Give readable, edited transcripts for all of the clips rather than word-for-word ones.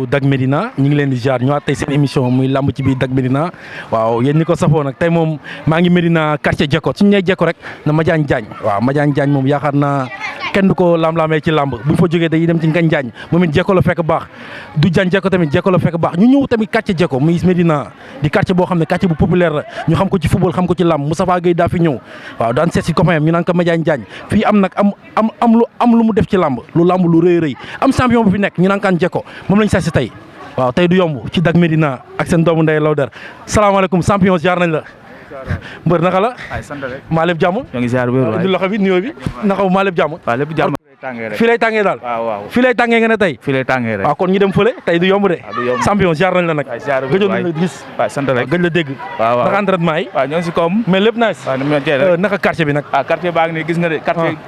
Dak Médina ñu ngi leen di jaar ñëwaat tey seen émission muy lamb ci biir Dak Médina waaw yéen ñi ko safoo nag tey moom maa ngi Médina quartier Jekko suñu nee Jekko rek na Madiagne Diagne waaw Madiagne Diagne moom yaakaar naa kenn du ko lam-lamee ci lamb bu ñu fa jógee dañuy dem ci Ngagne Diagne moom it Jekko la fekk baax du Diagne Jekko tamit Jekko la fekk baax ñu ñëw tamit quartier Jekko muy Médina di quartier boo xam ne quartier bu populaire la ñu xam ko ci football xam ko ci lamb Moustapha Gueye daa fi ñëw waaw daan seet si copain ñu naan ko Madiagne Diagne fii am nag am lu mu def ci lamb lu rëy rëy am champion bu fi nekk ñu naan kaan Jekko moom lañ seet si tey waaw tey du yomb ci Dak Médina ak seen doomu ndey Lawder salaamaaleykum champion ziar nañ la mbër naka la ay sant rek maa lépp jàmm ñoo ngi ziar wér waay indi loxo bi nuyoo bi naka maa lépp jàmm waaw lépp jàmm fii lay tàngee daal waaw fii lay tàngee nga ne tey fii lay tàngee rek waaw kon ñu dem fële tey du yomb de champion ziar nañ la nag gëjoon nañ la gis waaw sant rek gëj la dégg waaw naka entraînement yi waaw ñoo ngi si koom mais lépp nice waaw ni rek naka quartier bi nag quartier baa ngi nii gis nga de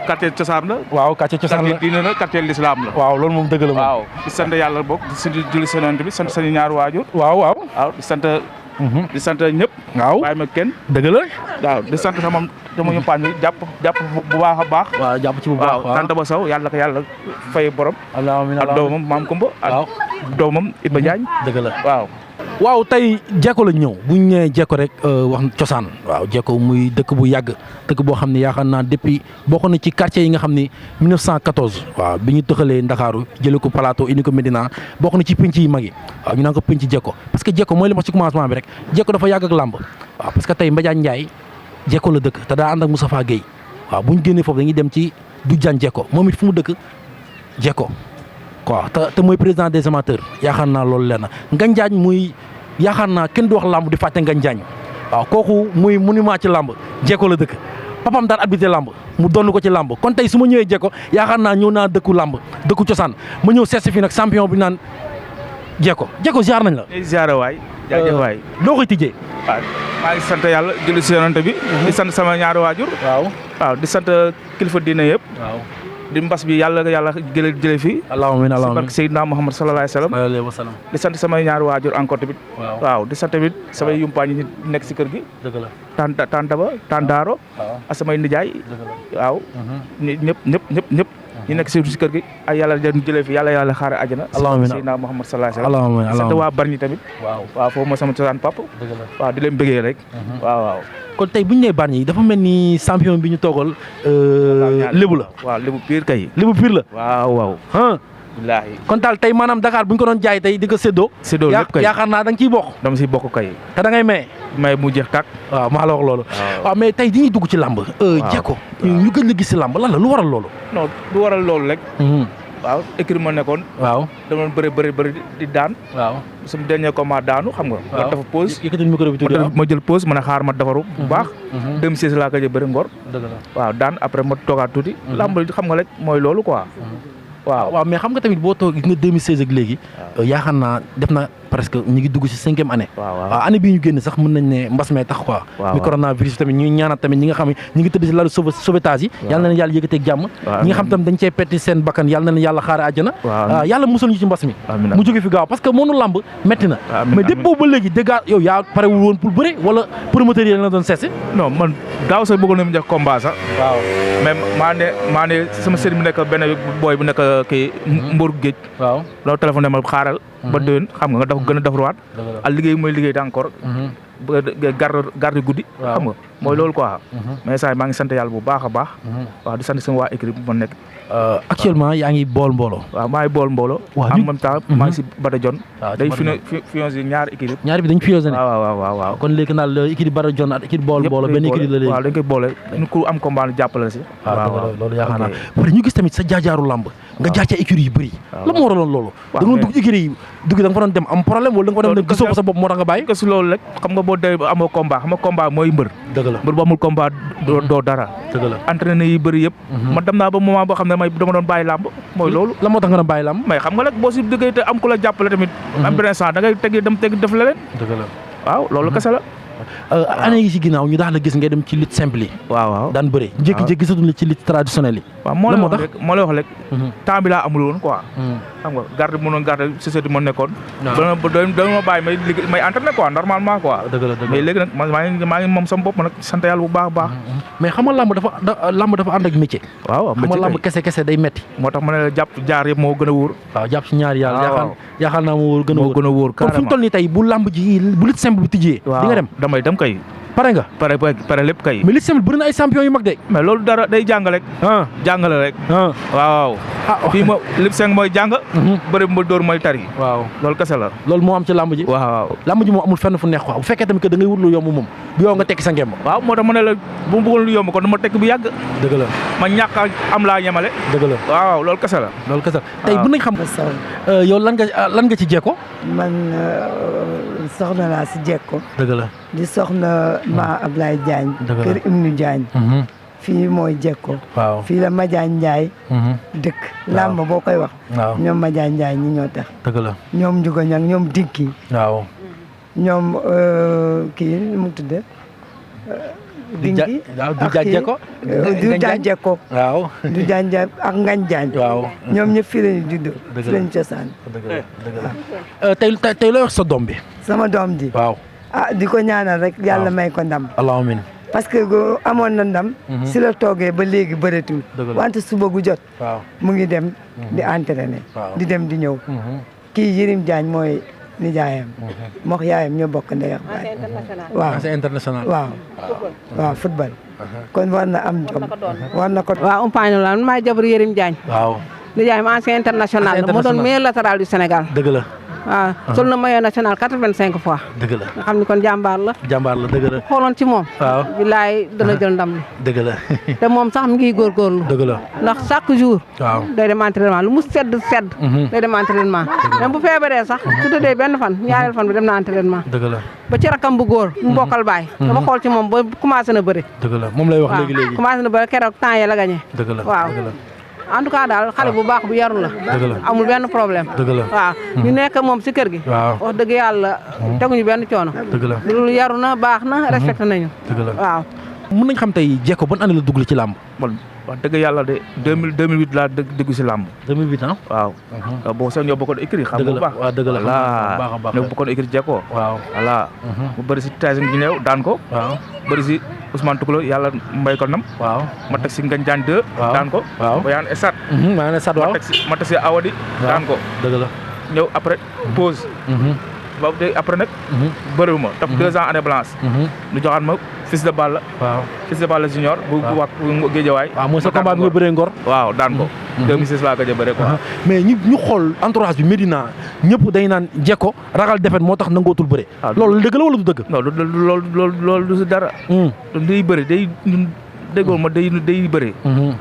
quartier cosaan la waaw quartier cosaan la diine la quartier l'islam la waaw loolu moom dëgg la moom waaw di sant yàlla bokk di julli sonante bi sant sañu ñaar waajur waaw di sant ñëpp waaw waaye ma kenn dëgg la waaw di sant sama ñu paañ bi jàpp bu baax a baax waaw jàpp ci bu baax waaw tant ba saw yàlla ko yàlla fay borom amiin ak doomam maam Kumba ak doomam Iba Diagne dëgg la waaw tey Jekko la ñëw bu ñu nee Jekko rek wax cosaan waaw Jekko muy dëkk bu yàgg dëkk boo xam ne yaakaar naa depuis bokk na ci quartier yi nga xam ni 1914 waaw bi ñu tëxalee Ndakaaru jëlee ko Plateau indi ko Médina bokk na ci penc yi mag yi waaw ñu naan ko penc Jekko parce que Jekko mooy li ma ci commencement bi rek Jekko dafa yàgg ak làmb waaw parce que tey Madiagne Ndiaye Jekko la dëkk te daa ànd ak Moustapha Gueye waaw bu ñu génnee foofu dañuy dem ci du Diagne Jekko moom it fu mu dëkk Jekko waaw te mooy président des amateurs yaakaar naa loolu leer na Ngagne Diagne muy yaakaar naa kenn du wax làmb di fàtte Ngagne Diagne waaw kooku muy monument ci làmb Jekko la dëkk papam daan arbitré làmb mu donn ko ci làmb kon tey su ma ñëwee Jekko yaakaar naa ñëw naa dëkku làmb dëkku cosaan ma ñëw seet si fii nag champion bi naan Jekko ziar nañ la. ziar waay jaajëf waay loo koy tijjee. waaw maa ngi sant yàlla julli si yonante bi. di sant sama ñaari waajur. waaw di sant kilifa diine yëpp. di mbas bi yàlla jële fii allahumma si barke Seydina Muhammad sallallahu alayhi wa sallam di sant samay ñaari waajur encore tamit waaw di sant tamit samay yumpaañ yi nekk si kër gi dëgg la tandaaro ak samay nijaay waaw ñëpp ñu nekk si kër gi ay yàlla jële fi yàlla xaare àjjana Seydina Muhammad sallallahu alayhi wa sallam sant waa Bargny tamit waaw foofu moo sama cosaan pap waaw di leen bëggee rek waaw kon tey bu ñu nee Bargny dafa mel ni champion bi ñu toogal lébu la. waaw lébu pire kay. lébu pire la. waaw. wallaahi. kon daal tey maanaam Dakar bu ñu ko doon jaay tey di ko séddoo. lépp kay yaakaar naa da nga ciy bokk. dama siy bokk kay. te da ngay maye. may mu jeex tàkk. waaw maa la wax loolu. waaw mais tey dañuy dugg ci làmb. Jekko ñu gën la gis si làmb lan la lu waral loolu. non lu waral loolu rek. waaw écrit ma nekkoon. waaw dama doon bëri di daan. waaw sama dernier combat daanu xam nga. waaw dafa pause. yëkkati micro bi tuuti ma jël pause ma ne xaar ma defaru bu baax. 2016 laa ko jël bëri ngor. dëgg la waaw daan après ma toogaat tuuti. lamb xam nga rek mooy loolu quoi. waaw mais xam nga tamit boo toog gis nga 2016 ak léegi. yaakaar naa def na presque ñu ngi dugg si 5e année. waaw année bii ñu génn sax mën nañ ne mbas mee tax quoi. mi coronavirus tamit ñu ñaanal tamit ñi nga xam ne ñu ngi tëdd si lalu sauvetage yi. yàlla na leen yàlla yëkkateeg jàmm. ñi nga xam tamit dañ cee petti seen bakkan yàlla na leen yàlla xaare àjjana. yàlla musul ñu ci mbas mi. mu jóge fi gaaw parce que mënu lamb metti na. mais depuis boobu ba léegi dégg yow yaa parewul woon pour bëre wala promoteur yi la doon seesi. non man daaw sax bëggoon na mu jox combat sax. waaw mais maa ne sama sëriñ bu nekk benn booy bu nekk kii Mbour Géej. waaw loolu téléphone ma xaaral. ba déwén xam nga dafa gën a defarwaat. ak liggéey mooy liggéey encore. garde guddi. xam nga mooy loolu quoi. mais saa maa ngi sant yàlla bu baax a baax. waaw di sant sama waa équipe bu ma nekk. actuellement yaa ngi bool mbooloo. waaw maa ngi bool mbooloo. en même temps maa ngi si Badajon. waaw day fusionné ñaari équipe. ñaari bi dañ fusionné. waaw kon léegi nag équipe Badajon ak équipe bool mbooloo benn équipe la léegi. waaw dañ koy boole ku am combat jàppale si. waaw loolu yaakaar naa pare ñu gis tamit sa jaajaaru lamb nga jaar ca écurie yu bëri. la moo waraloon loolu. da nga dugg écurie yi da nga fa doon dem am problème wala da nga fa doon dem gisoo ko sa bopp moo tax nga bàyyi. si loolu rek xam nga boo dee amoo combat xam nga combat mooy mbër. dëgg la mbër bu amul combat doo dara. dëgg la entraîneur yi bëri yëpp. man dem naa ba moment boo xam ne dama doon bàyyi làmb mooy loolu. la moo tax nga doon bàyyi làmb. mais xam nga rek boo si dëggee te am ku la jàppale tamit. am beneen sens da ngay def leneen. dëgg la waaw loolu kese la. année yi si ginnaaw ñu daan la gis ngay dem ci lutte simple yi. waaw daan bëre jékki-jékki gisatuñ la ci lutte traditionnelle yi. waaw moo lay wax rek temps bi laa amul woon quoi. xam nga garde mënoon garde société ma nekkoon. waaw doon ma bàyyi may entraîné quoi normalement quoi. dëgg la mais léegi nag maa ngi moom sama bopp nag sant yàlla bu baax a baax. mais xam nga lamb dafa ànd ak métier. waaw xam nga lamb kese day metti. moo tax ma ne la jàpp jaar yëpp moo gën a wóor. waaw jàpp si ñaari yàlla. yaakaar naa moo gën a wóor carrément. kon fu mu toll nii tey bu lamb ji bu lutte simple bi tijjee. di nga dem damay dem kay. pare nga pare lépp kay. mais lutte simple bëri na ay champion yu mag de. mais loolu dara day jàngale rek. jàngale rek. waaw. fii ma lutte simple mooy jàng. bëri ma dóor mooy tari. waaw loolu kese la. loolu moo am ci lamb ji. waaw lamb ji moom amul fenn fu neex quoi bu fekkee tamit que da ngay wut lu yomb moom bu yow nga tekki sa ngemb. waaw moo tax ma ne la bu ma bëggoon lu yomb kon dama tekki bu yàgg. dëgg la ma ñàkk am laa ñemale. dëgg la waaw loolu kese la. loolu kese la tey bu nañ xam. yow lan nga ci jekko. man soxna laa si jekko. dëgg la di soxna ma Ablaye Diagne. kër Ibnu Diagne. fii mooy jekko. waaw fii la Madiagne Ndiaye. dëkk làmb boo koy wax. waaw ñoom Madiagne Ndiaye ñi ñoo tax. dëgg la ñoom Ndiouga Niang ñoom Dinki. waaw ñoom kii nu mu tudd. Dinki du jekko. du jekko. waaw du Diagne ak Ngagne Diagne. waaw ñoom ñëpp fii la ñu juddoo. fii la ñu cosaan. dëgg la tey looy wax sa doom bi. sama doom di. waaw di ko ñaanal rek yàlla may ko ndam. allahumma amiin. parce que amoon na ndam. si la toogee ba léegi bëreetul. wante suba gu jot. waaw mu ngi dem di entraîner. di dem di ñëw. kii Yirim Diagne mooy nijaayam. mox yaayam ñoo bokk ndey ak baay. waaw c'est international. waaw football. kon war na am jom. war na ko. waaw umpaañ la man maay jabaru Yirim Diagne. waaw nijaayam ancien international la moo doon meilleur latéral du Sénégal. dëgg la. waaw sol na maillot national 85 fois. dëgg la nga xam ni kon jàmbaar la. dëgg la. xooloon ci moom. waaw bilaay dana jël ndam li. dëgg la. te moom sax mi ngi góorgóorlu. dëgg la ndax chaque jour. waaw day dem entraînement lu mu sedd. day dem entraînement. même bu feebaree sax. su tëddee benn fan ñaareel fan bi dem na entraînement. dëgg la ba ci rakam bu góor. mu bokkal baay. dama xool ci moom ba commencé na bëri. dëgg la moom lay wax léegi. waaw commencé na bëri keroog temps yee la gagné. dëgg la waaw. en tout cas daal xale bu baax bu yaru la. dëgg la amul benn problème. dëgg la waaw ñu nekk moom si kër gi. waaw wax dëgg yàlla teguñu benn coono. dëgg la loolu yaru na baax na respecté nañu. dëgg la waaw. mën nañ xam tey Jekko ban année la dugg ci làmb. man wax dëgg yàlla de 2008 laa dugg si làmb. 2008 ah. waaw. boo sax ñoo bokkoon écrit xam nga bu baax. waaw dëgg la baax a baax ñoo bokkoon écrit Jekko. waaw voilà. mu bëri si Tyson gi ñëw daan ko. waaw bëri si Ousmane Toucouleur yàlla mbay ko nam. waaw ma teg si Ngagne Diagne 2. waaw daan ko. waaw ba yaa ngi esat. maa ngi esat waaw. ma teg si Awadi. daan ko. dëgg la ñëw après pause. boobu de après nag. bëriwuma topp 2 ans année blanche. ñu joxaat ma Fils de Balla. waaw Fils de Balla junior. bu wax Géejawaay. waaw mooy sa combat bi nga bëree Ngor. waaw daan ko. 2006 laa gëj a bëre quoi. mais ñu xool entourage bi Médina ñëpp day naan Jekko ragal defet moo tax nangootul bëre. loolu dëgg la wala du dëgg. non loolu du si dara. day bëri day déggoon ma day bëri.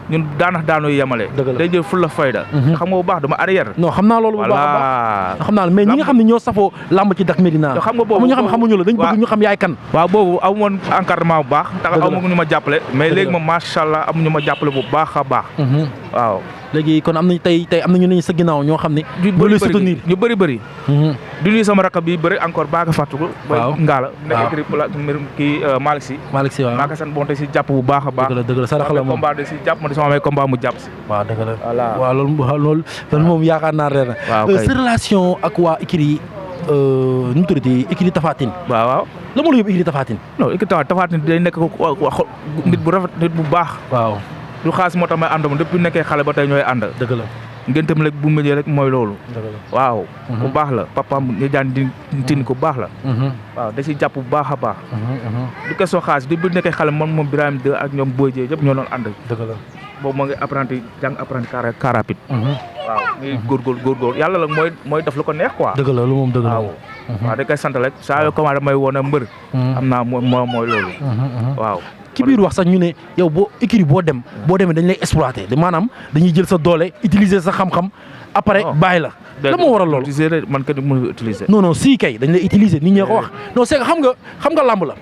ñun daanoo yemale. day jël fulla fayda. xam nga bu baax dama arrière. non xam naa loolu bu baax a baax xam naa mais ñi nga xam ne ñoo safoo làmb ci dak Médina. xam nga boobu ñu xam xamuñu la dañ bëgg ñu xam yaay kan. waaw boobu amu woon encadrement bu baax. tax amu ñu ma jàppale. mais léegi moom macha allah am ñu ma jàppale bu baax a baax. waaw. léegi kon am nañu tey am nañu ne sa ginnaaw ñoo xam ne. ñu bëri. du nuyu sama rakk bi bëri encore baa nga fàttaliku. waaw Ngala. nekk écrit kii Malick Sy. Malick Sy waaw maa ngi sant bon te si jàpp bu baax a baax. dëgg la sarax la moom combat de si jàpp ma de sama amee combat mu jàpp si. waaw dëgg la voilà waaw loolu moom yaakaar naa reer na. waaw sa relation ak waa écurie nu mu tuddati écurie Tapha Tine. waaw la moo la yóbbu écurie Tapha Tine. non écurie Tapha Tine day nekk nit bu rafet nit bu baax. waaw du xaas moo tax may ànd moom depuis nekkee xale ba tey ñooy ànd. dëgg la ngéntam rek bu mujjee rek mooy loolu. dëgg la waaw. bu baax la papaam ñu daan di tin ku baax la. waaw da ciy jàpp bu baax a baax. du question xaas du bu nekkee xale moom Birame 2 ak ñoom Boy Dieng yëpp ñoo doon ànd. dëgg la boobu moo ngi apprenti car rapide. waaw ngi góorgóorlu yàlla la mooy def lu ko neex quoi. dëgg la lu moom dëgg la waaw da koy sant rek saa yoo commandé may woon a mbër. am naa mooy loolu. waaw. ci biir wax sax ñu ne yow boo écurie boo demee dañ lay exploité maanaam dañuy jël sa doole utiliser sa xam-xam après bàyyi la. la moo waral loolu utiliser man kenn mënu utiliser. non si kay dañ lay utiliser nit ñee ko wax non c'est que xam nga làmb la.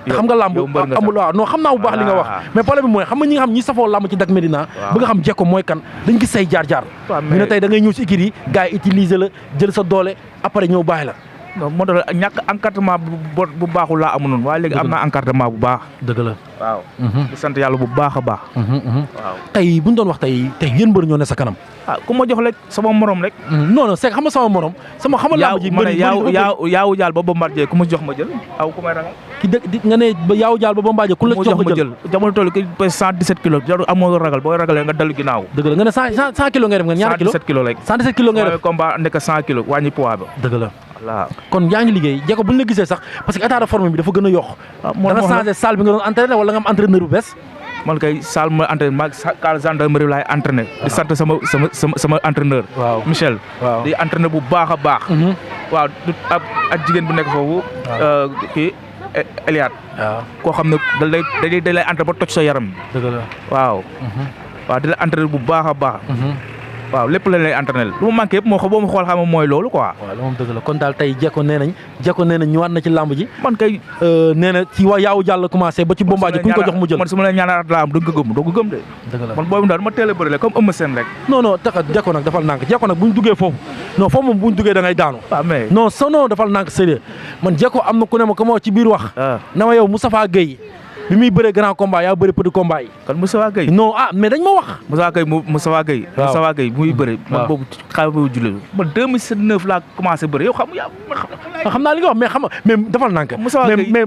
xam nga làmb amul waaw non xam naa bu baax li nga wax mais problème bi mooy xam nga ñi nga xam ñi safoo làmb ci dak Médina bëgg nga xam Jekko mooy kan dañ gis say jaar-jaar ñu ne tey da ngay ñëw si écurie yi gars yi utiliser la jël sa doole après ñëw bàyyi la non moo tax ñàkk encadrement bu baaxul laa amoon waaye léegi am naa encadrement bu baax. dëgg la waaw. di sant yàlla bu baax a baax. waaw tey bu ñu doon wax tey yéen mbër ñoo ne sa kanam. ku ma jox rek sama morom rek. non non c'est xam nga sama morom. sama xamal laa ji mbër yaawu jaal ba Bombardier ku ma jox ma jël aw ku may ragal. ki dëkk nga ne yaawu jaal ba Bombardier ku la jox ma jël. jamono toll ki 117 kilos jarul amoo ragal boo ragalee nga dalu ginnaaw. dëgg la nga ne 100 kilos ngay def nga ñaata kilos 117 kilos rek. 117 kilos ngay def combat nekk 100 kilos wàññi poids ba. dëgg la voilà kon yaa ngi liggéey Diecko bu ñu la gisee sax parce que état de forme bi dafa gën a yokk. da nga changé salle bi nga doon entraîné wala nga am entraîneur bu bees. man kay salle ma entraîné maag kaal gendarmerie laay entraîné. di sant sama entraîneur. waaw Michel. waaw di entraîné bu baax a baax. waaw ak jigéen bu nekk foofu. kii Eliat. waaw koo xam ne da lay entraîné ba toj sa yaram. dëgg la waaw. waaw di la entraîné bu baax a baax. waaw lépp lañ lay entraîné lu ma manqué yëpp moo boo ma xool xam mooy loolu quoi. waaw moom dëgg la kon daal tey Diecko nee nañ ñëwaat na ci làmb ji. man kay. nee na ci waa yaawu jàll commencé ba ci Bombardier ku ñu ko jox mu jël. man su ma la ñaanal laa am doo ko gëm de. dëgg la man boobu daal dama teel a bëri comme Eumeu Sène rek. non non tax Diecko nag dafal nànk Diecko nag bu ñu duggee foofu non foofu moom bu ñu duggee da ngay daanu. waaw mais non non dafal nànk sérieux man Diecko am na ku ne ma ko ma wax ci biir wax. na ma yow Moustapha Gueye bi muy bëree grand combat yaa bëri petit combat yi. kon Moustapha Gueye. non mais dañ ma wax. Moustapha Gueye. waaw Moustapha Gueye bu muy bëri. man boobu xaaral ma julli man 2009 laa commencé bëri yow xam naa li nga wax mais dafal nànk. Moustapha Gueye mais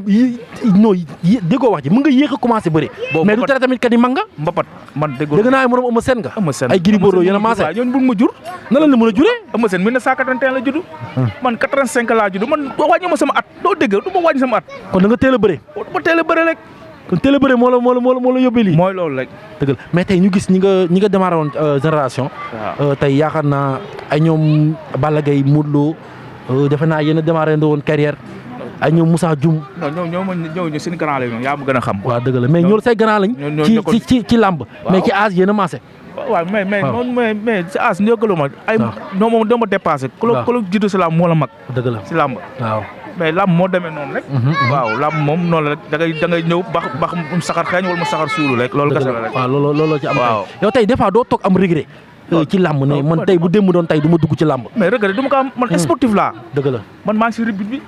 non déggoo wax ji mën nga yéex a commencé bëri. mais du tere tamit kat yi mag nga. Mbapat man déggoo. dëgg naa ay morom Eumeu Sène nga. Eumeu Sène ay Gris Bordeaux yéen a maase. ñooñu bu ma jur. na la mën a juree. Eumeu Sène 1981 la judd. man 85 laa judd man wàññi ma sama at doo dégg du ma wàññi sama at. kon da nga teel a bëri. ma teel a bëri rek. kon teel a bëre moo la yóbbee lii. mooy loolu rek. dëgg la mais tey ñu gis ñi nga démarré woon génération. tey yaakaar naa ay ñoom Balla Gaye Modou Lo defe naa yéen a démarré woon carrière ay ñoom Moussa Dioum. non ñoo seen grand lañ yaa ma gën a xam. waaw dëgg la mais ñoo say grand lañ. ci làmb. mais ci âge yéen a maase. waaw mais si âge njëkkaloo ma. ay non moom dama dépassé. waaw ku la jiitu si làmb moo la mag. dëgg la si làmb. waaw. mais làmb moo demee noonu rek. waaw làmb moom noonu la rek da ngay ñëw bax mu saxar xeeñ wala mu saxar suulu rek. loolu kese la rek waaw looloo ci am. waaw yow tey des fois doo toog am regret. ci làmb ne man tey bu démb doon tey du ma dugg ci làmb. mais regret du ma ko am man sportif laa. dëgg la man maa ngi si ribit bi.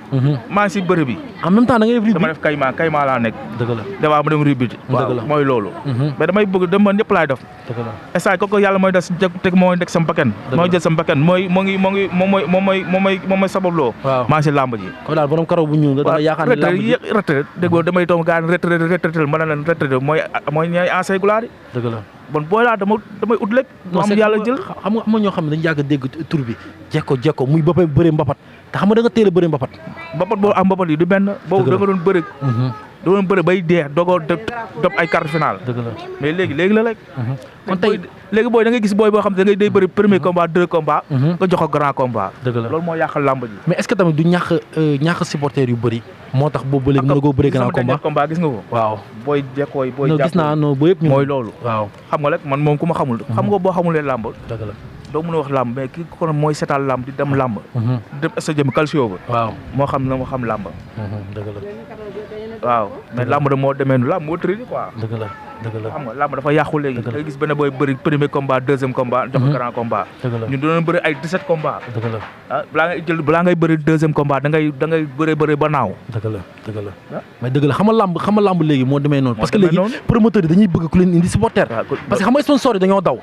maa ngi si bëre bi. en même temps da ngay def ribit dama def kayma laa nekk. dëgg la damaa ma dem ribit. waaw mooy loolu. mais damay bëgg dama ñëpp laay def. dëgg la instant kooku yàlla mooy des teg mooy nekk sama bakkan. mooy jël sama bakkan mooy sababloo. waaw maa ngi si làmb ji. comme daal borom karaw bu ñuul la dama yaakaar ne làmb ji retraité déggoo damay toog gaa retraité ma ne leen retraité mooy ñooy ancien gloire yi. dëgg la bon booy laa damay ut lekk. non am yàlla jël xam nga ñoo xam ne dañu yàgg a dégg tur bi Diecko muy ba bëre mbapat te xam nga da nga teel a bëre mbapat. mbapat boobu am mbapat yi du benn. boobu da nga doon bëre. da doon bëre bay dee dogoo dop ay quart final. dëgg la mais léegi la rek. kon tey léegi booy da ngay gis booy boo xam ne da ngay day bëri premier combat deux combat. nga jox ko grand combat. dëgg la loolu moo yàqal làmb ji. mais est-ce que tamit du ñàkk supporters yu bëri moo tax boobu ba léegi mën na koo bëri grand combat gis nga ko. waaw booy Diecko yi booy non gis naa non booy yëpp ñu mooy loolu. waaw xam nga rek man moom ku ma xamul. xam nga boo xamulee làmb. dëgg la doo mën a wax làmb mais ki ko mooy seetal làmb di dem làmb. di dem stade calcio ba. waaw moo xam na moo xam làmb. dëgg la waaw mais làmb da moo demee làmb moo tëri quoi. dëgg la xam nga làmb dafa yàqu léegi. da ngay gis benn booy bëri premier combat deuxième combat. jox ko grand combat. ñu doon bëri ay 17 combat. dëgg la ah balaa ngay bëri deuxième combat da ngay bëri ba naaw. dëgg la mais dëgg la xam nga làmb léegi moo demee noonu. parce que léegi promoteurs yi dañuy bëgg ku leen indi supporter. parce que xam nga sponsor yi dañoo daw.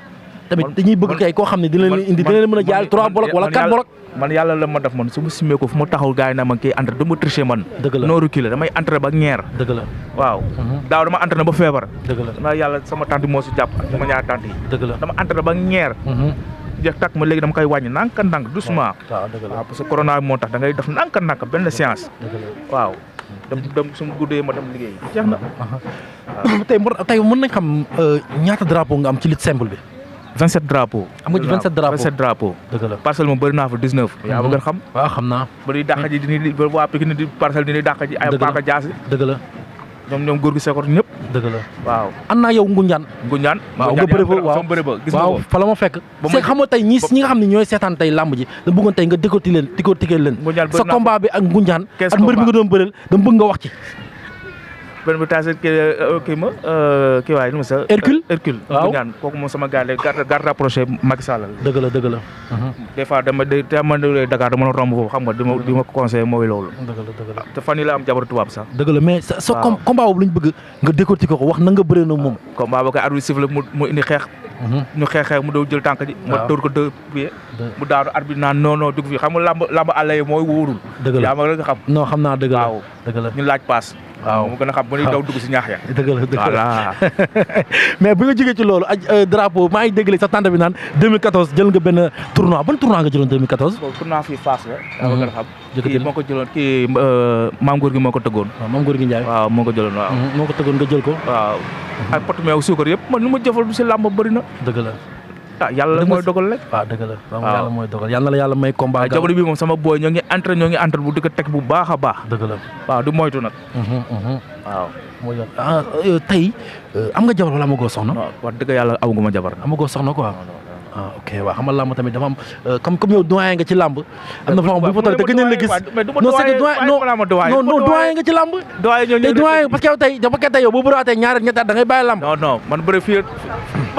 tamit dañuy bëgg kay koo xam ne dina leen indi dina leen mën a jaay 3 blocs wala 4 blocs. man yàlla la ma def man su ma simee ko fu ma taxaw gars yi naa man kii entraîné dama tricher man. dëgg la noo reculer damay entraîné ba ñeer. dëgg la waaw. daaw dama entraîné ba feebar. dëgg la dama yàlla sama tante moo si jàpp sama ñaar tante yi. dëgg la dama entraîné ba ñeer. jeex takk ma léegi dama koy wàññi ndànk doucement. waaw dëgg la waaw parce que corona bi moo tax da ngay def ndànk benn séance. dëgg la waaw. dem suñu guddee ma dem liggéey jeex na. tey mën nañ xam ñaata drapeau nga am ci lutte simple bi. 27 drapeaux. am nga ci 27 drapeaux 27 drapeaux. dëgg la parcelle moom bëri naa fa 19. yaa bëgg a xam. waaw xam naa. ba di dàq ji di waa Pikine di parcelle di dàq ji. ay paaka jaasi. dëgg la ñoom góor gi sekot ñëpp. dëgg la waaw. an naa yow Ngunjaan. waaw nga bëri ba waaw gis nga ko fa la ma fekk. c'est xam nga tey ñi nga xam ne ñooy seetaan tey làmb ji da bëggoon tey nga décortiquer leen sa combat bi ak Ngunjaan ak mbër bi nga doon bëreel dama bëgg nga wax ci. benn bi Tyson kii waaye nu mu sa. Hercule waaw ñaan kooku moom sama gars yi garde rapproché Macky Sall la. dëgg la. des fois dama Dakar dama la romb foofu xam nga di ma conseillé mooy loolu. dëgg la te fan yii la am jabar tubaab sax. dëgg la mais sa combat boobu lañ bëgg nga décortiquer ko wax na nga bëree na moom. combat ba kay arbitre siffle mu indi xeex. ñu xeex mu doon jël tànk ji. ma dóor ko 2 pieds. mu daanu arbitre naan non dugg fi xam nga lamb àll yi mooy wóorul. dëgg la yaa ma rek xam. non xam naa dëgg la waaw dëgg la ñu laaj paas. waaw mu gën a xam ba ñuy daw dugg si ñaax ya. dëgg la voilà. mais bu nga jógee ci loolu drapeau maa ngi dégg sa tante bi naan 2014 jël nga benn tournoi ban tournoi nga jëloon 2014. bon tournoi fii Fass la. yaa ma gën a xam. kii moo ko jëloon kii maam góor gi moo ko tëggoon. waaw maam góor gi Ndiaye. waaw moo ko jëloon waaw. moo ko tëggoon nga jël ko. waaw ak pot meew suukar yëpp man lu ma jëfal si làmb bëri na. dëgg la. yàlla mooy dogal rek. waaw dëgg la yàlla mooy dogal yàlla na la yàlla may combat. jamono bi moom sama booy ñoo ngi entraîné bu di ko teg bu baax a baax. dëgg la waaw du moytu nag. waaw mooy tey am nga jabar wala amagoo soxna. wax dëgg yàlla amaguma jabar. amagoo soxna quoi. ok waaw xam nga làmb tamit dafa am comme yow doyen nga ci làmb. am na foo xam bu fa toll te gën nañ la gis. non c'est que doyen nga ci làmb. te doyen parce que yow tey yow boo bëriwaatee ñaari ñetti at da ngay bàyyi làmb. non man bëri fii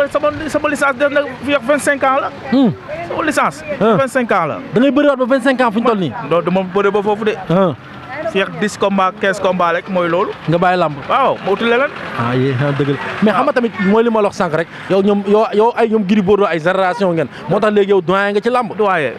sama licence def na fii ak 25 ans la. sama licence. 25 ans la. da ngay bëriwaat ba 25 ans fu ñu toll nii. non dama bëri ba foofu de. fii ak 10 combats 15 combats rek mooy loolu. nga bàyyi làmb. waaw ma uti leneen. dëgg la mais xam nga tamit mooy li ma la wax sànq rek yow ñoom Gris Bordeaux ay génération ngeen moo tax léegi yow doyen nga ci làmb. doyen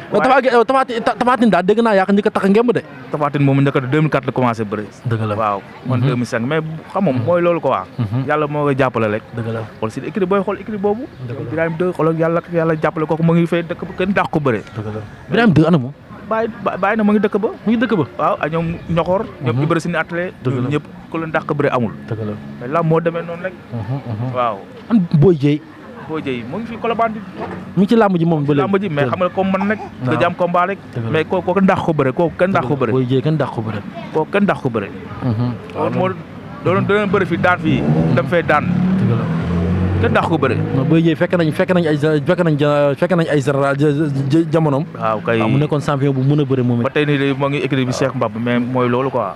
Tapha Tine daal dégg naa yaa ko njëkk a tax ngemb de. Tapha Tine moom njëkk a 2004 la commencé bëri. dëgg la waaw man 2005 mais xam nga mooy loolu quoi. yàlla moo koy jàppale rek. dëgg la xool si équipe booy xool équipe boobu. Birame 2 xoolal yàlla jàppale kooku mu ngi fay dëkk kenn dàq ko bëre. dëgg la Birame 2 ana moom. bàyyi na mu ngi dëkk ba. waaw ak ñoom ñoxoor. ñoom Ibra Sine atelier. dëgg la ñëpp ku leen dàq bëre amul. dëgg la mais là moo demee noonu rek. waaw. an Boy Dieye. Boy Dieye mu ngi fi Colobane bi. mu ngi ci làmb ji moom ba léegi. làmb ji mais xam nga comme man nag. nga jàmm combat rek. mais kooku kenn dàq ko bëre kooku kenn dàq ko bëre. Boy Dieye kenn dàq ko bëre. kooku kenn dàq ko bëre. waaw moo doon bëre fii daan fii dem fee daan. dëgg la kenn dàq ko bëre. Boy Dieye fekk nañ ay jamonoom. waaw kay mu nekkoon champion bu mën a bëre moom it. ba tey nii moo ngi écrit bi Cheikh Mbab mais mooy loolu quoi.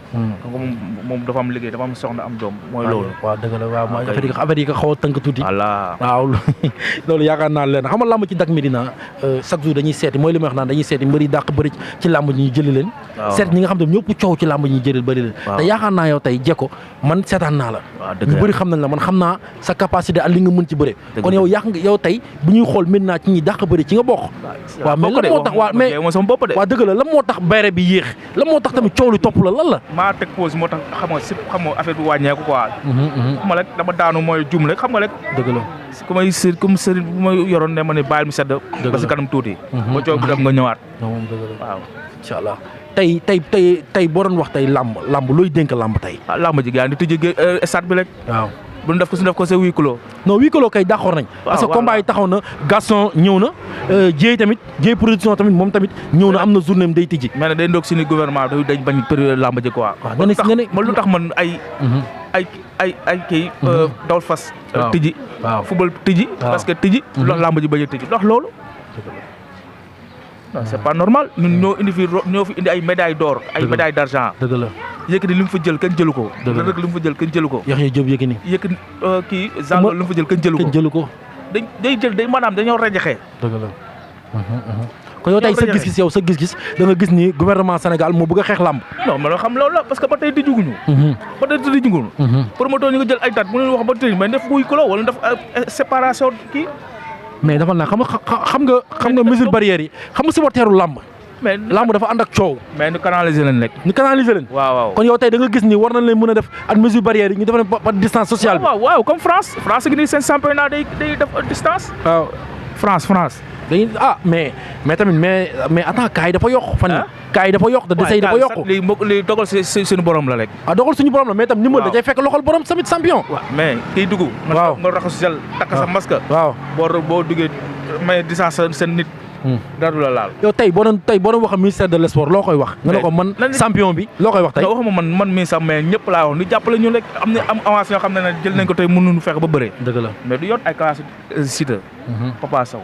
moom dafa am liggéey dafa am soxna am doom mooy loolu. waaw dëgg la waaw mooy affaire yi ko xaw a tënk tuuti. voilà waaw loolu yaakaar naa leen xam nga làmb ci Dak Médina chaque jour dañuy seeti mooy li ma wax naan dañuy seeti mbëri dàq bëri ci làmb ji ñu jëli leen. seet ñi nga xam ne ñëpp coow ci làmb ji ñu jëli bëri leen. te yaakaar naa yow tey Jeko man seetaan naa la. ñu bëri xam nañ la man xam naa sa capacité ak li nga mën ci bëre. kon yow tey bu ñuy xool Médina ci ñi dàq bëri ci nga bokk. waaw mais lan moo tax waaw dëgg la lan moo tax bayre bi yéex lan moo tax tamit coow li topp la lan la. maa teg pause moo tax xam nga affaire bi wàññeeku quoi. xam nga rek dama daanu mooy jum rek xam nga rek. dëgg la comme sëriñ bu ma yoroon ne ma ne bàyyil mu sedd. ba si kanam tuuti. ba coow bi dem nga ñëwaat. waaw incha allah tey boo doon wax tey làmb looy dénk làmb tey. làmb ji gars yi di tëjee stade bi rek. waaw bu ñu def ko sa huis clos. non huis clos kay d'accord nañ. parce que combat yi taxaw na Gaston ñëw na Dieye tamit Dieye production tamit moom tamit ñëw na am na journée am day tijji. mais nag day ndoog suñu gouvernement dañ bañ période làmb ji quoi. waaw nga ne lu tax man ay kii. dawal fas. tijji. football tijji. parce que tijji. loolu làmb ji bañ a tijji ndax loolu. non c'est pas normal ñun ñoo fi indi ay médailles d'or ay médailles d'argent. dëgg la Yékini li mu fa jël kenn jëlu ko. dëgg la Reug li mu fa jël kenn jëlu ko. Yaxya Diop Yékini. kii Zallo li mu fa jël kenn jëlu ko. day jël maanaam dañoo rajaxee. dëgg la. kon yow tey sa gis-gis da nga gis ni gouvernement Sénégal moo bëgg a xeex làmb. non man xam loolu la parce que ba tey tëjuguñu. ba tey tëjuguñu. promoteur ñu nga jël ay date mu leen wax ba tey mais def buy kilo wala def séparation kii. mais dafa naa xam nga mesure barrière yi xam nga supporteru làmb. mais làmb dafa ànd ak coow. mais ñu canaliser leen rek. waaw kon yow tey da nga gis ni war nañ leen mën a def ak mesure barrière yi ñu def par distance sociale bi. waaw comme France gi nii seen championnat day def distance. waaw France. dañuy mais tamit mais attends kaay dafa yokk fan yii. kaay dafa yokk da desay dafa yokk. li dogal suñu borom la rek. dogal suñu borom la mais tam ndimbal da cay fekk loxol borom tamit champion. waaw mais kiy dugg. waaw nga raxasu gel takk sa masque. waaw boo duggee may distance seen nit. dara du la laal. yow tey boo doon wax ministère de l'sport loo koy wax. nga ne ko man champion bi loo koy wax tey. waxuma man mii sax mais ñëpp laa wax ni jàppale ñu rek am avance yoo xam ne jël nañ ko tey mënuñu fexe ba bëree. dëgg la mais du yor ay classe Siteu. Papa Sow.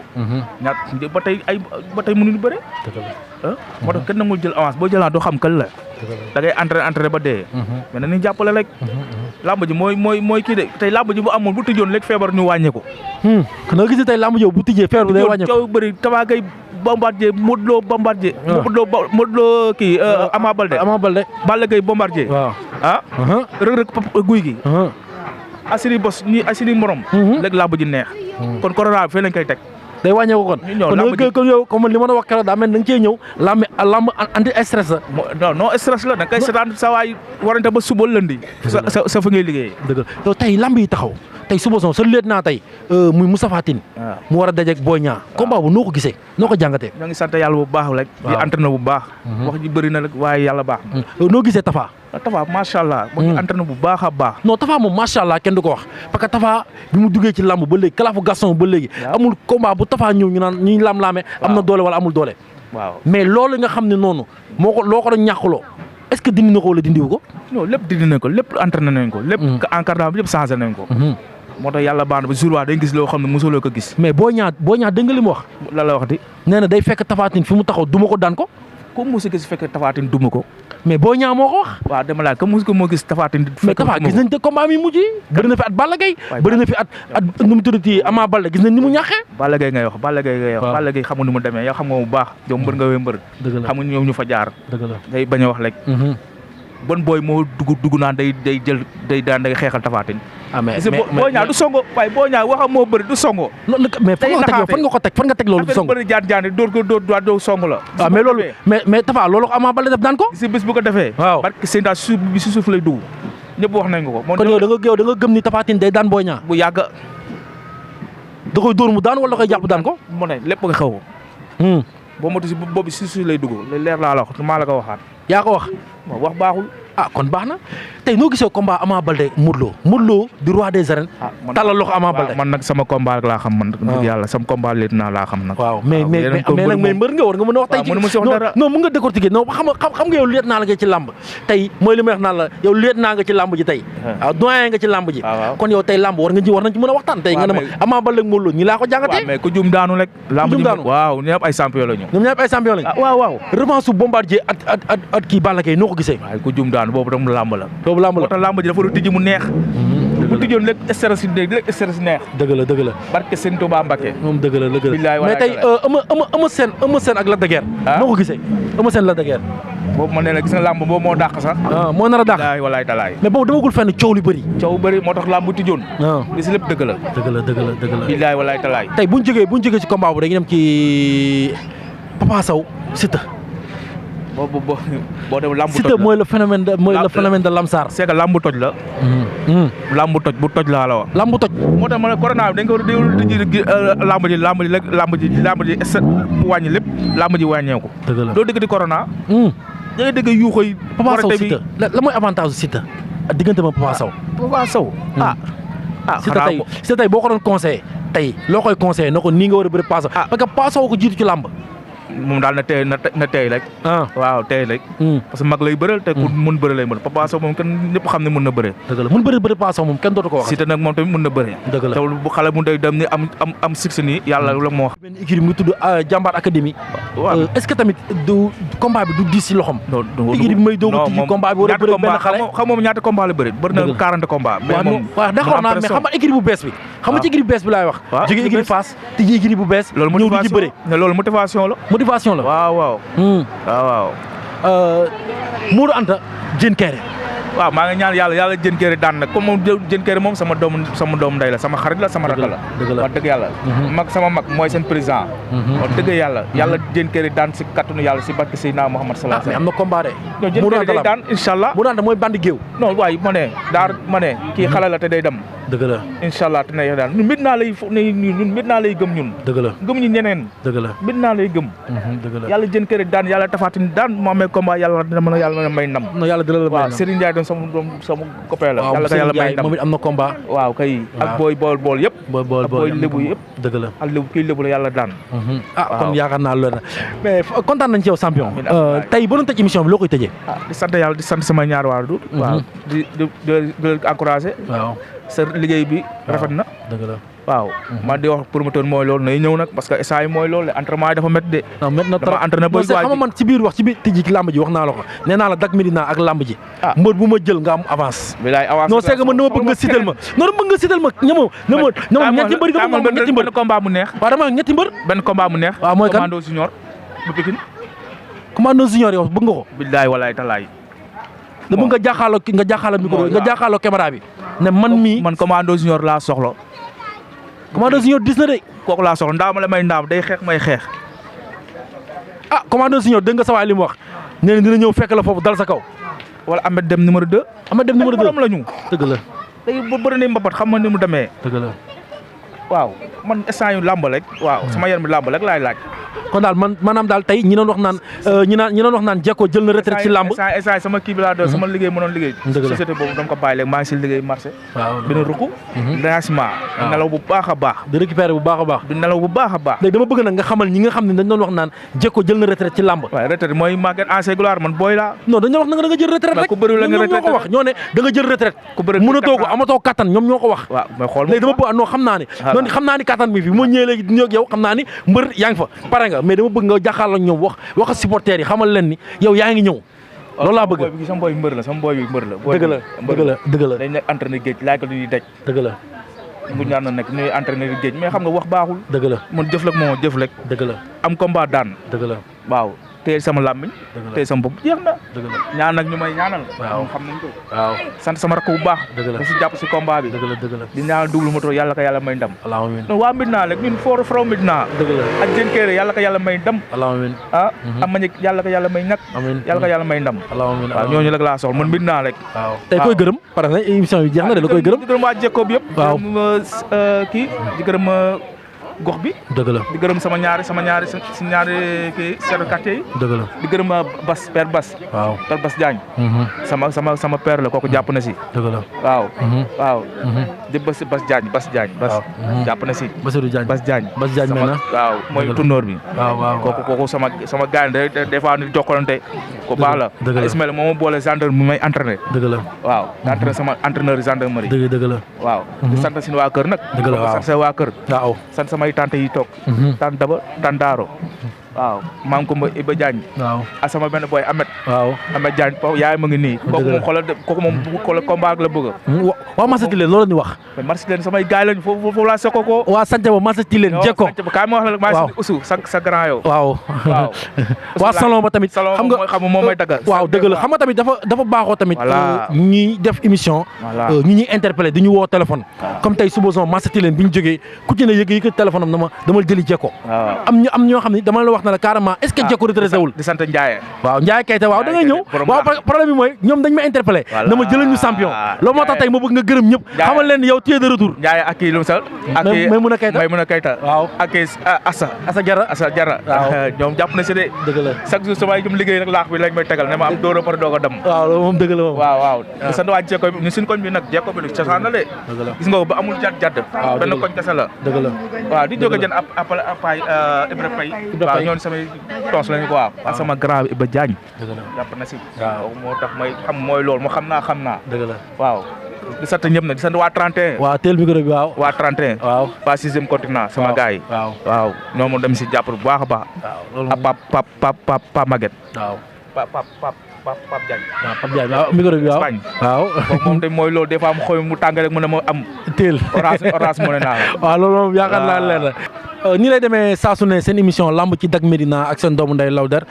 ba tey mënuñu bëree. dëgg la moo tax kenn nangul jël avance boo jëlaat doo xam kan la. da ngay entraîné ba dee mais nañu jàppale rek lamb ji mooy kii de tey lamb ji bu amoon bu tëjoon léegi feebar ñu wàññe ko nga gis tey lamb ji bu tijjee feebar bi day wàññe ko coow bëri Tapha Gueye Bombardier Modou Lo kii Ama Baldé Balla Gaye Bombardier Reug Reug Gouye Gui asini bos ñi asini morom léegi lamb ji neex kon corona bi fee lañ koy teg day wàññeeku kon yow comme li ma la wax keroog daa mel da nga cee ñëw lamb anti stress la non stress la da nga koy seetaan sa waay warante ba suba lëndi sa fa ngay liggéeyee dëgg yow tey lamb yi taxaw tey suba son sa leet naa tey muy Moustapha Tine mu war a dajeek Boy Niang combat bu noo ko gisee noo ko jàngatee ñoo ngi sant yàlla bu baax rek di entraîné bu baax wax ji bëri na rek waaye yàlla baax noo gisee Tapha macha allah mu ngi entraîné bu baax a baax non Tapha moom macha allah kenn du ko wax parce que Tapha bi mu duggee ci lamb ba léegi kalaafu Gaston ba léegi amul combat bu Tapha ñëw ñu naan ñuy lam-laame am na doole wala amul doole mais loolu nga xam ne noonu loo ko doon ñàkkuloo est-ce que dindi na ko wala dindiwu ko non lépp dindi nañ ko lépp entraîné nañ ko lépp encadrement bi yëpp changé nañ ko moo tax yàlla baax na ba jour waa dañ gis loo xam ne mosuloo ko gis mais Boy Niang dégg nga li mu wax lan la wax di nee na day fekk Tapha Tine fi mu taxaw duma ko daan ko ko mosu gis fekk Tapha Tine duma ko mais Boy Niang moo ko wax waaw dama laaj ko mosu ko moo gis Tapha Tine mais Tapha gis nañ te combat mi mujj bëri na fi at Balla Gaye bëri na fi at nu mu tuddati Ama Baldé gis nañ ni mu ñàkkee Balla Gaye ngay wax Balla Gaye xamul ni mu demee yow xam nga bu baax yow mbër nga wee mbër xam nga ñoom ñu fa jaar day bañ a wax rek bon booy moo dugg naan day jël day daan day xeexal Tapha Tine mais Boy Niang du songo waaye Boy Niang waxam moo bëri du songo mais fan nga teg loolu du songo bëri jaan doo songo la waaw mais loolu mais Tapha loolu ko Ama Baldé def daan ko si bés bu ko defee waaw parce que seen daal si suuf lay dugg ñëpp wax nañ ko kon yow da nga gëm ni Tapha Tine day daan Boy Niang bu yàgg da koy dóor mu daan wala da koy jàpp daan ko mu ne lépp nga xew boo motu si boobu si suuf lay dugg leer laa la wax maa la ko waxaat yaa ko wax wax baaxul kon baax na tey noo gisee combat Ama Baldé Modou Lo di roi des arènes talal loxo Ama Baldé man nag sama combat laa xam man dëgg yàlla sama combat léegi naa laa xam nag waaw mais nag may mbër nga war nga mën a wax tey non mën nga décortiquer non xam nga yow leet naa la nga ci làmb tey mooy li may wax naan la yow leet naa nga ci làmb ji tey waaw doyen nga ci làmb ji kon yow tey làmb war nañ ci mën a waxtaan tey nga ne ma Ama Baldé Modou Lo ñi laa ko jàngatee mais ku jum daanu rek làmb ji waaw ñëpp ay champion lañu ñoom ñëpp ay champion lañu waaw revanche su Bombardier at kii Balla Gaye noo ko gisee ku jum daanu boobu tam làmb la boobu lamb la moo tax lamb ji dafa doon tijji mu neex bu tijjoon léegi stress neex dëgg la barke Sëñ Tuubaa Mbàkke moom dëgg la mais tey Eumeu Sène ak Lac de Guiers noo ko gisee Eumeu Sène Lac de Guiers boobu ma ne la gis nga lamb boobu moo dàq sax moo nar a dàq walaay talaay mais boobu damagul fenn coow li bëri moo tax lamb bu tijjoon li si lépp dëgg la billaay walaay talaay tey buñ jógee ci combat bu dañuy dem ci Papa Sow Siteu boo dem lamb toj Siteu mooy le phénomène de Lamsar c'est que lamb toj la lamb toj bu toj laa la wax lamb toj moo tax ma ne corona bi dañ ko tijji lamb ji wàññi lépp lamb ji wàññeeku doo dëgg di corona da ngay dëgg yuuxoy Papa Sow Siteu la mooy avantage Siteu diggante ma Papa Sow Siteu tey boo ko doon conseillé tey loo koy conseillé na ko nii nga war a bëri Papa Sow parce que Papa Sow ko jiitu ci lamb moom daal na tey rek waaw tey rek parce que mag lay bëral te ku mën bëre lay mën Papa Sow moom kenn ñëpp xam ne mën na bëre dëgg la mën bëre Papa Sow moom kenn dootu ko wax Siteu nag moom tamit mën na bëre dëgg la te bu xale mu day dem ni am succès nii yàlla la moo wax benn équipe mu tudd Jàmbaar Académie est-ce que tamit du combat bi du diis si loxom équipe bi may doogu ci combat bi war a bëre benn xale xam moom ñaata combat la bëre bëri na 40 combat waaw d'accord naa mais xam nga équipe bu bees bi xam nga ci équipe bu bees bi laay wax jóge équipe Fass tijji équipe bu bees ñëw di ci bëre loolu motivation la waaw Modou Anta Diène Kairé waaw maa ngi ñaan yàlla Diène Kairé daan nag comme moom Diène Kairé moom sama doom ndey la sama xarit la sama rakk la wax dëgg yàlla sama mag mooy seen président wax dëgg yàlla Diène Kairé daan si kattanu yàlla si barke Seydina Muhammad sallallahu alayhi wasallam am na combat de Diène Kairé day daan inshallah Modou Anta mooy bandi géew non waaye ma ne kii xale la te day dem dëgg la inshallah te ne daan ñun mbir naa lay gëm ñun dëgg la gëm ñu ñeneen dëgg la mbir naa lay gëm dëgg la yàlla Diène Kairé daan yàlla Tapha Tine daan mu amee combat yàlla dina may ndam yàlla dina la may ndam Serigne Ndiaye doon sama copain la yàlla may ndam moom it am na combat waaw kay ak booy bool yëpp bool booy lébu yëpp dëgg la ak lébu kii lébu la yàlla daan kon yaakaar naa loolu la mais kontaan nañ ci yow champion tey ba doon tëj émission bi loo koy tëjee di sant yàlla di sant sama ñaar waar du waaw di encouragé waaw sa liggéey bi rafet na dëgg la waaw man di wax promoteur mooy loolu nay ñëw nag parce que instant yi mooy loolu le entraînement yi dafa métti de. non métti na trop dama entraîné ba xam nga man ci biir tijji ci làmb ji wax naa la ko nee naa la Dak Médina ak làmb ji. mbër bu ma jël nga am avance. bilaay avance non c'est que man dama bëgg nga sital ma ñetti mbër dama bëgg ñetti mbër. benn combat mu neex. waaw dama ñetti mbër. benn combat mu neex. waaw mooy kan Commando Junior bu Pikine. Commando Junior yow bëgg nga ko. bilaay walaay talaay. da bëgg nga jàkkaarloo micro nga jàkkaarloo caméra bi. ne man mii man Commando Junior laa soxla. Commando Junior dis na de. kooku laa soxla ndaama la may ndaam day xeex may xeex. Commando Junior dégg nga sa waay li mu wax nee na dina ñëw fekk la foofu dal sa kaw. wala Ahmed Dem numéro 2. Ahmed Dem numéro 2 la ñu. dëgg la. tey bu bëri na mbapat xam nga ni mu demee. dëgg la. waaw man instant yu làmb rek. waaw sama yaram bi làmb rek laay laaj. kon daal maanaam daal tey ñi doon wax naan Jekko jël na retraite ci làmb. instant sama kii bi laa doon sama liggéey mënoon liggéey. dëgg la société boobu dama ko bàyyi léegi maa ngi si liggéey marché. waaw dina rukk. lancement. nelaw bu baax a baax. di récupérer bu baax a baax. di nelaw bu baax a baax. léegi dama bëgg nag nga xamal ñi nga xam ne dañ doon wax naan Jekko jël na retraite ci làmb. waaw retraite mooy màgget ancien gloire man booy laa. non dañoo wax na nga da nga jël retraite rek. ku bëri la nga retraite ñoo ko wax ñoo ne da nga jël retraite. ku bëri mënatoo ko amatoo kattan ñoom ñoo ko wax. waaw mais xool léegi dama bëgg non xam naa ni kattan mi fi moo ñëwee léegi ñëw ak yow xam naa ni mbër yaa ngi fa pare nga mais dama bëgg nga jàkkaarloo ak ñoom wax supporters yi xamal leen ni yow yaa ngi ñëw loolu laa bëgg. sama boy bi mbër la sama boy bi mbër la. dëgg la dañ nekk entraîné géej laaj ko ñuy daj. dëgg la bu ñaan na nekk ñuy entraîné géej mais xam nga wax baaxul. dëgg la man jëf rek moo jëf rek. dëgg la am combat daan. dëgg la waaw téye sama làmmiñ. téye sama bopp jeex na. dëgg la ñaan nag ñu may ñaanal. waaw xam nañ ko. waaw sant sama rakk bu baax. dëgg la da si jàpp si combat bi. dëgg la di ñaanal double moto yàlla ko yàlla may ndam. allahumma non waa Medina rek ñun foro Medina. dëgg la ak Diène Kairé yàlla ko yàlla may ndam. allahumma am ma ñëg yàlla ko yàlla may ñàkk. amiin yàlla ko yàlla may ndam. allahumma waaw ñooñu rek laa soxla man Medina rek. waaw tey koy gërëm parce que émission bi jeex na de la koy gërëm. di gërëm waa Jekko bi yëpp. waaw kii di gërëm gox bi. dëgg la di gërëm sama ñaari kii chef de quartier yi. dëgg la di gërëm Bas père Bas. waaw père Bas Diagne. sama père la kooku jàpp na si. dëgg la waaw. di Bas Diagne. Bas jàpp na si. Bassirou Diagne Bas Diagne. Bas Diagne mel na. waaw mooy tourneur bi. waaw kooku sama gars yi des fois ñu jokkalante. ko baax la. dëgg la Ismaël moo ma boole gendarme mu may entraîné. dëgg la waaw entraîné sama entraîneur gendarmerie. dëgg la waaw di sant si waa kër nag. dëgg la waaw sant sa waa kër. waaw sant samay tante yi toog. tante Daba tante Daaro. waaw maam ko Iba Diagne. waaw ak sama benn boy Ahmed. waaw Ahmed Diagne yaay ma ngi nii. kooku moom xoolal combat la bëgg. waa Massati leen loolu la ñu wax. mais merci leen samay gars lañ foofu laa soko ko. waa sant ba Massati leen Jekko. kaay ma wax la maa ngi si Oussou sa grand yow. waaw waa salon ba tamit. salon xam nga moom may dagga. waaw dëgg la xam nga tamit dafa baaxoo tamit. ñuy def émission. ñi ñuy interpellé di ñu woo téléphone. comme tey supposons Massati leen bi ñu jógee ku ci ne yëg téléphone am dama jëli Jekko. am ñoo xam ne dama la wax na la carrément est-ce que Jekko retraité wul. di sant Ndiaye. waaw Ndiaye Keita waaw da ngay ñëw. waaw problème bi mooy ñoom dañ ma interpellé. dama jëlee ñu champion. loolu moo tax tey ma bëgg nga gërëm ñëpp. xamal leen yow tu es de retour. Ndiaye ak kii lu mu sal. ak kii Maymuna Keita. waaw ak kii Assa Jara. waaw ñoom jàpp na si de. dëgg la chaque jour samay jëm liggéey rek laax bi lañ may tegal ne ma am dóor a pare doog a dem. waaw loolu moom dëgg la moom. waaw di sant waa Jekko bi ñu suñ koñ bi nag Jekko bi cosaan la de. dëgg la gis nga ko ba amul jadd. waaw benn koñ kese la. dëgg la waaw di jóge jën appel Pay Ibra Pay. waaw ñooñu samay tons lañu ko waaw. ak sama grand bi Iba Diagne. dëgg la jàpp na si. waaw moo tax may xam mooy loolu moo xam naa. dëgg la waaw. di sant ñëpp nag di sant waa 31. waaw teel micro bi waaw. waa 31. waaw waa 6e continent sama gars yi. waaw ñoom dem si jàpp bu baax a baax. waaw loolu moom Pap Maguette. waaw Pap Diagne. waaw Pap Diagne waaw micro bi waaw. waaw moom tamit mooy loolu des fois mu xëy mu tàng rek mu ne ma am. teel orange mu ne naa la. waaw loolu moom yaakaar naa leer na. nii lay demee saa su ne seen émission lamb ci Dak Médina ak seen doomu nday Lawdar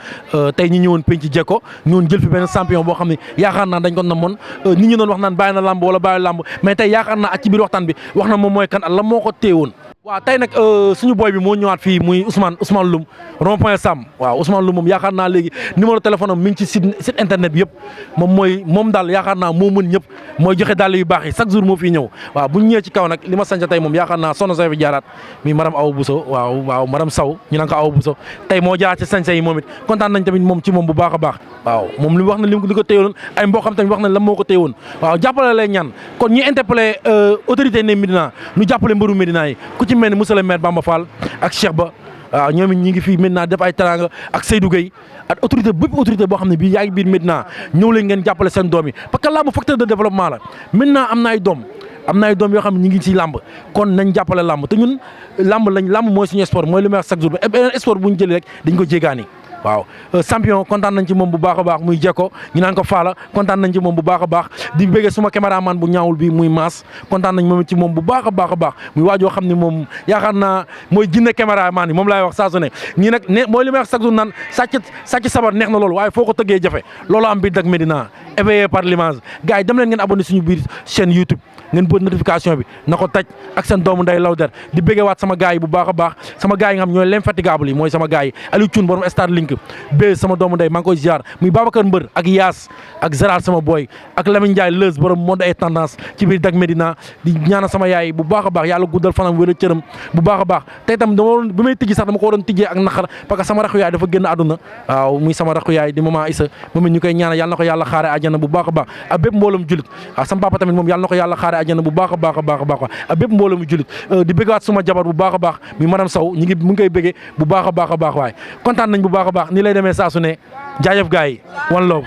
tey ñi ñëwoon penc Jekko ñëwoon jël fi benn champion boo xam ne yaakaar naa dañ ko namoon nit ñi doon wax naan bàyyi na lamb wala bàyyi lamb mais tey yaakaar naa ak ci biir waxtaan bi wax na moom mooy kan ak lan moo ko téewoon. waaw tey nag suñu boy bi moo ñëwaat fii muy Ousmane Loum rond-point Sam waaw Ousmane Loum moom yaakaar naa léegi numéro téléphone am mi ngi ci site internet bi yëpp moom daal yaakaar naa moo mën ñëpp mooy joxe dàll yu baax yi chaque jour moo fii ñëw waaw bu ñu ñëwee ci kaw nag li ma sant tey moom yaakaar naa soxna sa fi jaaraat mi madame Awa Bousso waaw madame Sow ñu naan ko Awa Bousso tey moo jaaraat ci sañse yi moom it kontaan nañ tamit moom ci moom bu baax a baax waaw moom li wax na li ko téyewoon ay mbokkam tamit wax na lan moo ko téyewoon waaw jàppale lay ñaan kon ñi interpellé autorité ne Médina ñu jàppale mbëru Médina yi ku ci mel ni monsieur le maire Bamba Fall ak Cheikh Ba waaw ñoom it ñi ngi fii Médina def ay teranga ak Seydou Gueye ak autorité bépp autorité boo xam ne bii yaa ngi biir Médina ñëw leen ngeen jàppale seen doom yi parce que làmb facteur de développement la Médina am na ay doom am na ay doom yoo xam ne ñu ngi ci làmb kon nañ jàppale làmb te ñun làmb mooy suñu sport mooy li may wax chaque jour ba beneen sport bu ñu jëlee rek dañ ko jégaani waaw champion kontaan nañ ci moom bu baax a baax muy Jekko ñu naan ko Faala kontaan nañ ci moom bu baax a baax di bëggee suma caméraman bu ñaawul bi muy Maas kontaan nañ moom ci moom bu baax a baax a baax muy waajoo xam ne moom yaakaar naa mooy jinne caméraman yi moom laay wax saa su ne ñii nag ne mooy li may wax chaque jour naan sàcc sabar neex na loolu waaye foo ko tëggee jafe loolu am biir dak Médina éveillé par l'image gars yi dem leen ngeen abonné suñu biir chaîne YouTube ngeen bët notification bi na ko taj ak seen doomu nday Lawder di bëggee waat sama gars yi bu baax a baax sama gars yi nga xam ñooy l'infatigable yi mooy sama gars yi Aliou Thioune borom Starlink bé sama doomu nday maa ngi koy ziar muy Babacar Mbër ak Yaas ak Zeraal sama boy ak Lamine Ndiaye Leuz borom mode ay tendance ci biir dak Médina di ñaana sama yaay bu baax a baax yàlla guddal fanam wér a cëram bu baax a baax tey tam bi may tijji sax dama ko waroon tijjee ak naqar parce que sama raxu yaay dafa génn àdduna waaw muy sama raxu yaay di maman Issa moom it ñu koy ñaanal yàlla na ko yàlla xaare àjjana bu baax a baax ak bépp mboolum julit waaw sama papa tamit moom yàlla na ko yàlla xaare àjjana bu baax a baax a baax a baax ak bépp mboolum julit di bëggaat suma jabar bu baax a baax muy madame Sow mu ngi koy bëggee bu baax a baax a baax waaye kontaan nañ bu baax a baax ni lay demee saa su ne jaajëf gars yi one love